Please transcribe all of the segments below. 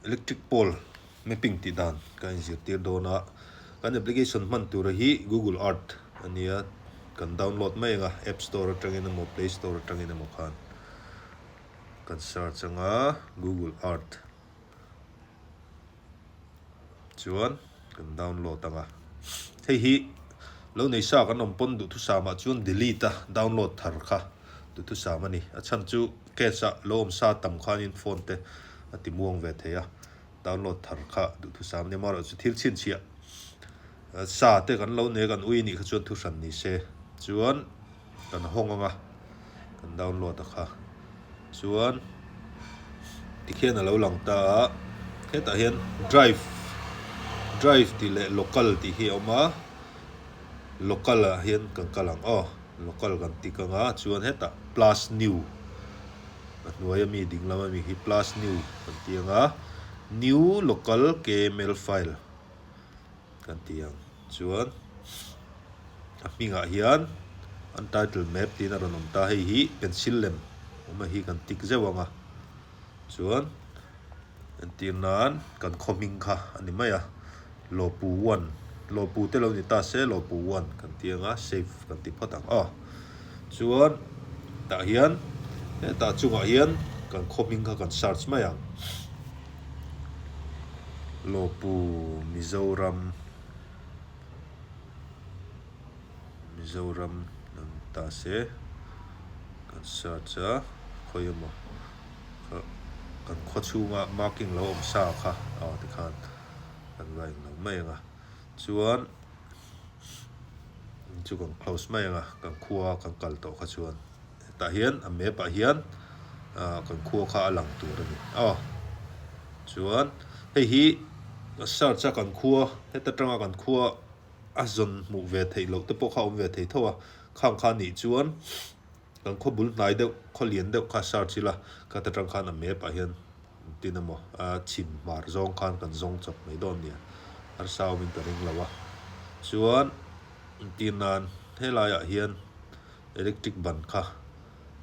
Electric pole mapping tih dan ka inzirtir dawn a, kan application hman tura hi Google Earth a nia, kan download mai ang a, App Store atangin emaw Play Store atangin emaw khan kan search ang a, Google Earth. Chuan kan download ang a, hei hi lo nei sa kan awm pawn duhthusam ah chuan delete a download thar kha duhthusam a ni. A chhan chu cache ah lo awm sa tam khanin phone te a ti muang ve thei a, download thar kha duhthusam a ni. Amaherawhchu thil chhinchhiah sa te kan lo nei a kan ui anih kha chuan thuhran ni se chuan kan hawng ang a, kan download a kha. Chuan tikhian a lo lang ta a, hetah hian drive drive tih leh local tih hi a awm a, local ah hian kan kal ang aw, local kan tik ang a, chuan hetah plus new a hnuai ami ding lam ami hi plus new kan ti ang a, new local kml file. Kan ti ang chuan a hmingah hian untitled map tiin a rawn awm ta, hei hi pencil lem awm a hi kan tik zeuh ang a, chuan entir nan kan khaw hming kha a ni mai a, Lawpu one, Lawpu te lo ni ta se Lawpu one kan ti ang a, save kan ti phawt ang aw, chuan tah hian hetah chungah hian kan khaw hming kha kan search mai ang. Lawpu Mizoram Mizoram an ta se kan search a khawi emaw kan khaw chhunga marking lo awm sa kha aw tikhan kan va englo mai ang a chuan chu kan close mai ang a kan khua kan kal tawh kha chuan. Hetah hian a map ah hian ah kan khua kha a lang tur a ni aw. Chuan hei hi search a kan khua heta tanga kan khua a zawn hmuh ve theih loh te pawh kha a awm ve thei tho a, khang kha nih chuan kan khaw bul hnai deuh khaw lian deuh kha search ila khata tang khan a map ah hian engtin emaw a chhim hmar zawng khan kan zawng chawp mai dawn nia harsa awmin ka ring lo a. Chuan entir nan helaiah hian. Electric ban kha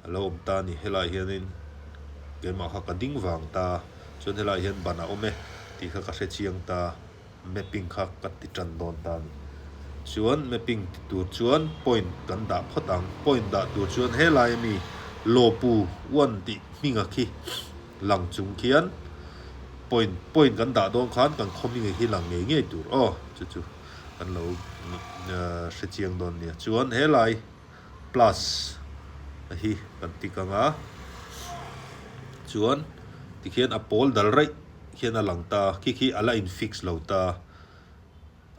a lo awm ta a ni. Helaiah hianin keimah kha ka ding vang ta a, chuan helaiah hian ban a awm e tih kha ka hre chiang ta a, mapping kha ka ti tan dawn ta a ni. Chuan mapping ti tur chuan point kan dah phawt ang. Point dah tur chuan helai ami Lawpu one tih hminga khi lang chung khian point point kan dah dawn khan kan khaw hminga khi lang ngei ngei tur aw chu chu. Kan lo hre chiang dawn nia. Chuan helai plus a hi kan tik ang a, chuan tikhian a pawl dal raih hian a lang ta, khi khi a la in fix lo ta,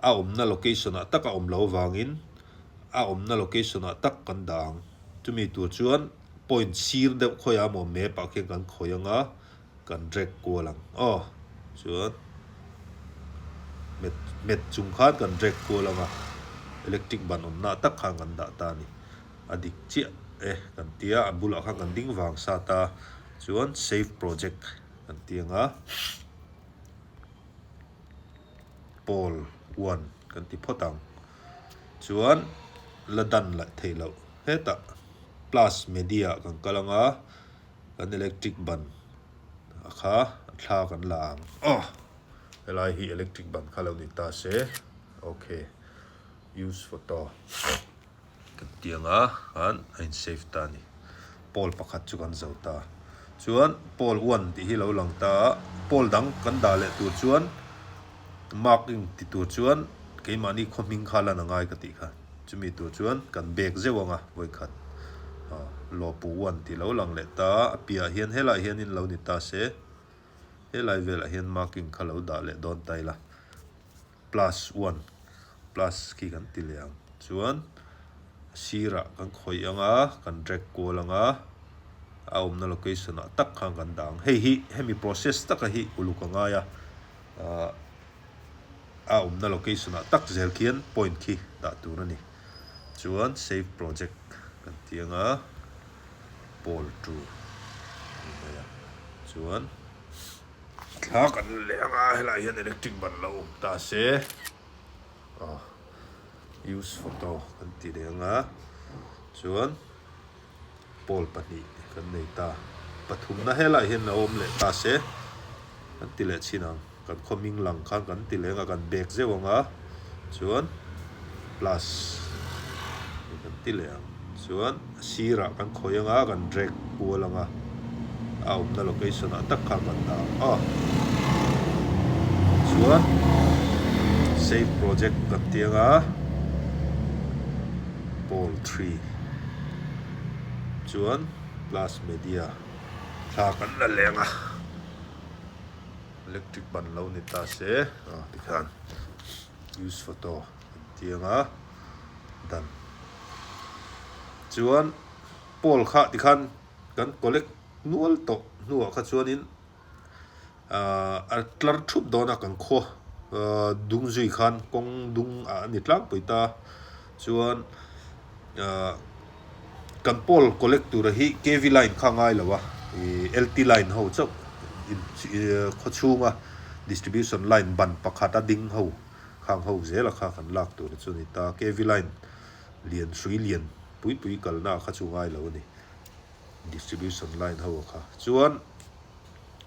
a awmna location ah tak a awm lo avangin a awmna location ah tak kan dah ang. Chumi tur chuan point sir deuh khawiah emaw map ah khian kan khawih ang a. Kan drag kual ang aw chuan met met chung khan kan drag kual ang a electric ban awm nah tak khan kan dah ta a ni a dik chiah e kan tia a bulah khan kan ding vang sa ta chuan save project kan ti ang a pole one kan ti phawt ang chuan la dan lah theih loh hetah plus media kan kal ang a. Kan electric ban a kha a thla kan la ang aw helai hi electric ban kha lo ni ta se ok use photo kan ti ang a khan a in save ta a ni pole pakhat chu kan zo ta chuan pole one tih hi lo lang ta a pole dang kan dah leh tur chuan marking ti tur chuan keimahni khaw hming kha lan a ngai ka tih kha. Chumi tur chuan kan bag zeuh ang a, vawikhat Lawpu one tih lo lang leh ta, a piahah hian helaiah hianin lo ni ta se, helai velah hian marking kha lo dah leh dawn ta ila, plus one, plus khi kan ti leh ang. Chuan a sirah kan khawih ang a, kan drag kual ang a, a awmna location ah tak khan kan dah ang. Hei hi hemi process taka hi uluk a ngai a, ahh. A awmna location ah tak zel khian point khi dah tur a ni. Chuan save project kan ti ang a, pole to a ni mai a. Chuan thla kan la leh ang a, helaiah hian electric ban lo awm ta se, aw use photo kan ti leh ang a, chuan pole pahnih kan nei ta. Pathumna helaiah hian lo awm leh ta se. Kan ti leh chhin ang. Kan khaw hming lang khan kan ti leng a, kan bag zeuh ang a, chuan plus hei kan ti leh ang. Chuan a sirah kan khawih ang a, kan drag kual ang a, a awmna location ah tak khan kan dah ang a. Chuan save project kan ti ang a, poultry chuan plus media thla kan la leng a. Electric ban lo ni ta se ah tikhan use photo an ti ang a dan chuan pole kha tikhan kan collect nual tawh hnuah kha chuanin ahh a tlar thup dawn a kan khaw ahh dung zui khan kawng dung ah a ni tlangpui ta chuan ahh. Kan pole collect tura hi KV line kha ngai lo a, ih LT line ho chauh khaw chhunga distribution line ban pakhata ding ho khang ho zela kha kan lak tur chu a ni ta. KV line lian hrui lian pui pui kalna kha chu ngai lo a ni distribution line ho kha. Chuan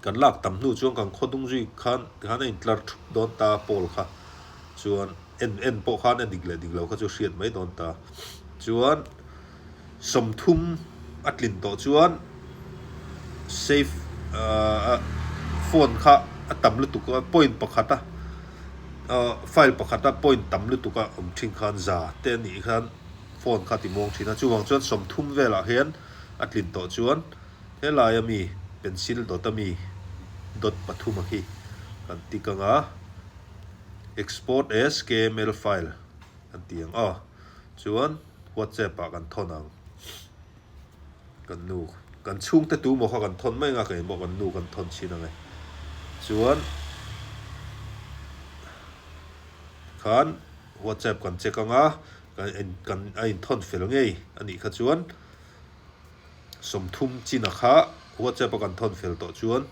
kan lak tam hnu chuan kan khaw dung zui khan tikhan a intlar thup dawn ta pole kha chuan en en pawh khan a dik leh dik lo kha chu hriat mai dawn ta. Chuan 30 a tlin tawh chuan save ahh phone kha a tam lutuk a point pakhat a ahh file pakhat a point tam lutuk a awm thin khan za te a nih khan phone kha a ti muang thin a chuvang chuan 30 velah hian a tlin tawh chuan helai a mi pencil dot a mi dot pathum a khi kan tick ang a export as kml file kan ti ang aw. Chuan WhatsApp ah kan thawn ang. Kan nu, kan chhungte tu maw kha kan thawn mai ang a, kei pawh kan nu kan thawn chhin ang e. Chuan khan WhatsApp kan check ang a, kan in kan a inthawn fel ngei a nih kha chuan 30 china kha WhatsApp a kan thawn fel tawh chuan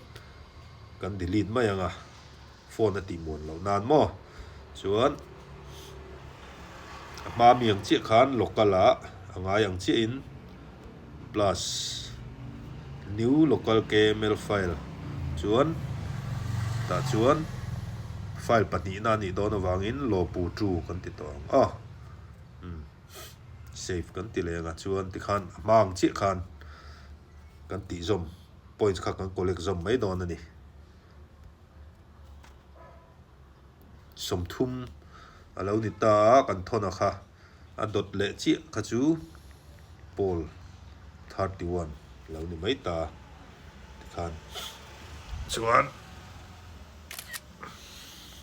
kan delete mai ang a. Phone a tih muan loh nan maw? Chuan a hma mi ang chiah khan local ah a ngai ang chiah in plus new local kml file chuan tah chuan file pahnihna a nih dawn avangin lawpu two kan ti tawh ang aw umm save kan ti leh ang a chuan tikhan a hma ang chiah khan kan tih zawm points kha kan collect zawm mai dawn a ni. 30 a lo ni ta a kan thawn a kha a dawt leh chiah kha chu pawl 31 a lo ni mai ta tikhan chuan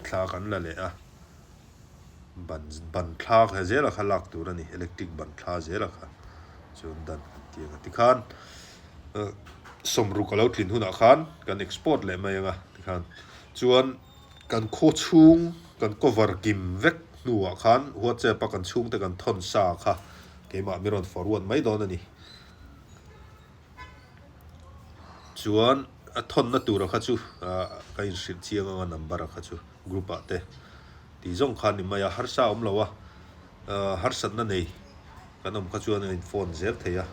thla kan la leh a ban ban thla kha zela kha lak tur a ni electric ban thla zela kha chuan dan kan ti ang a tikhan 60 a lo tlin hunah khan kan export leh mai ang a tikhan chuan kan khaw chhung kan cover kim vek hnuah khan whatsapp a kan chhungte kan thawn sa kha keimah mi rawn forward mai dawn a ni chuan a thawnna tura kha chu ah ka inhrilh chiang ang a number a kha chu group ah te tih zawng kha a ni mai a harsa a awm lo a ah harsatna nei kan awm kha chuan a in phone zel thei a.